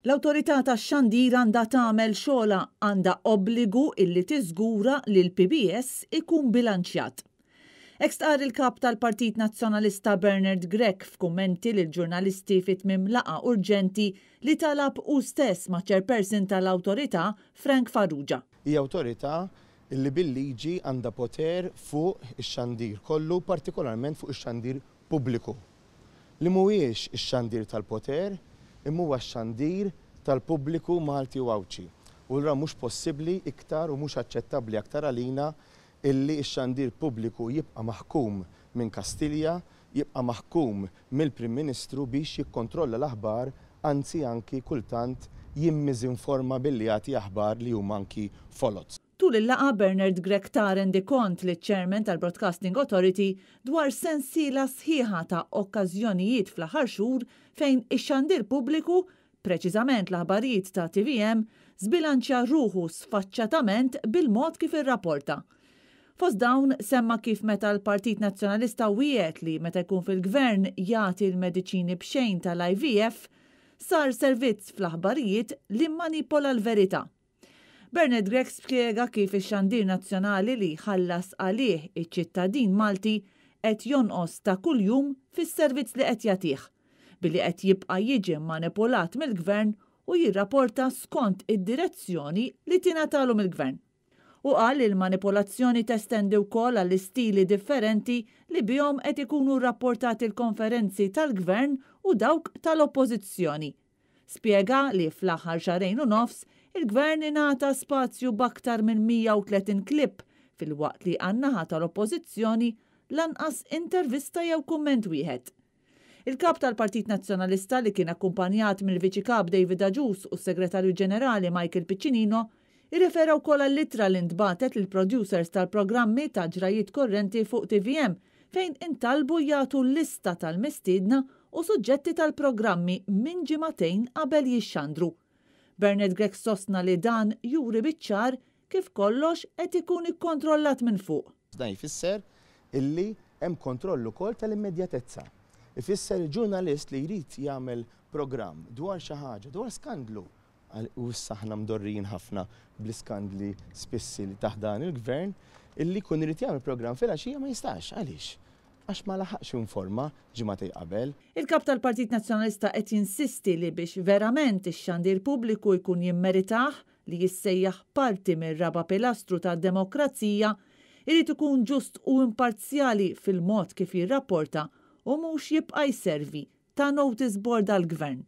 L-Awtorità tax-Xandir għandha tagħmel xogħolha, għandha obbligu illi tiżgura li l-PBS ikun bilanċjat. Hekk stqarr il-Kap tal-Partit Nazzjonalista Bernard Grech f'kummenti lill-ġurnalisti fi tmiem laqgħa urġenti li talab hu stess maċ-Chairperson tal-Awtorità Frank Farrugia. Hija awtorità illi bil-liġi għandha poter fuq ix-xandir kollu, partikolarment fuq ix-xandir pubbliku. Li mhuwiex ix-xandir tal-poter imma huwa x-xandir tal-pubbliku Malti u Għawdxi. U allura mhux possibbli iktar u mhux aċċettabbli aktar għalina illi x-xandir pubbliku jibqa' maħkum minn Kastilja, jibqa' maħkum mill-Prim Ministru biex jikkontrolla l-aħbar anzi anki kultant jimmiżinforma billi jagħti aħbar li huma anki foloz. Tul il-laqgħa Bernard Grech ta rendikont liċ-Chairman tal-Broadcasting Authority dwar sensiela sħiħa ta' okkażjonijiet fl-aħħar xhur fejn ix-xandir pubbliku, preċiżament l-aħbarijiet ta' tvm, żbilanċja ruħu sfaċċatament bil-mod kif irrapporta. Fost dawn semma kif meta l-Partit Nazzjonalista wiegħed li meta jkun fil-Gvern jagħti l-mediċini b'xejn tal-IVF, sar servizz fl-aħbarijiet li mmanipola l-verità. Bernard Grech spjega kif ix-xandir nazzjonali li jħallas għalih iċ-ċittadin Malti qed jonqos ta' kuljum fis-servizz li qed jagħtih, billi qed jibqa' jiġi mmanipulat mill-Gvern u jirrapporta skont id-direzzjoni li tingħatalu mill-Gvern. Hu qal li l-manipolazzjoni testendi wkoll għall-istili differenti li bihom qed ikunu rrapportati l-konferenzi tal-Gvern u dawk tal-Oppożizzjoni. Spjega li fl-aħħar xahrejn u nofs, il-Gvern ingħata spazju b'aktar minn 130 clip filwaqt li għan-naħa tal-Oppożizzjoni lanqas intervista jew kumment wieħed. Il-Kap tal-Partit Nazzjonalista li kien akkumpanjat mill-Viċi Kap David Agius u s-Segretarju Ġenerali Michael Piccinino irrefera wkoll għall-ittra li ntbagħtet lill-producers tal-programmi ta' ġrajiet korrenti fuq tvm fejn intalbu jagħtu lista tal-mistiedna u suġġetti tal-programmi minn ġimagħtejn qabel jixxandru. Bernard Grech sostna li dan juri biċ-ċar kif kollox qed ikun ikkontrollat minn fuq. Dan jfisser illi hemm kontroll ukoll tal-immedjatezza. Ifisser li ġurnalist li jrid jagħmel programm dwar xi ħaġa, dwar skandlu, u issa aħna mdorrijin ħafna bl-iskandli spissi li taħt dan il-gvern, illi jkun irid jagħmel programm filgħaxija ma jistax. Għaliex? Għax ma laħaqx informa ġimagħtejn qabel. Il-Kap tal-Partit Nazzjonalista qed jinsisti li biex verament ix-xandir pubbliku jkun jimmeritah li jissejjaħ parti mir-raba' pilastru tad-demokrazija, irid ikun ġust u imparzjali fil-mod kif jirrapporta u mhux jibqa' jservi ta' notice board għall-Gvern.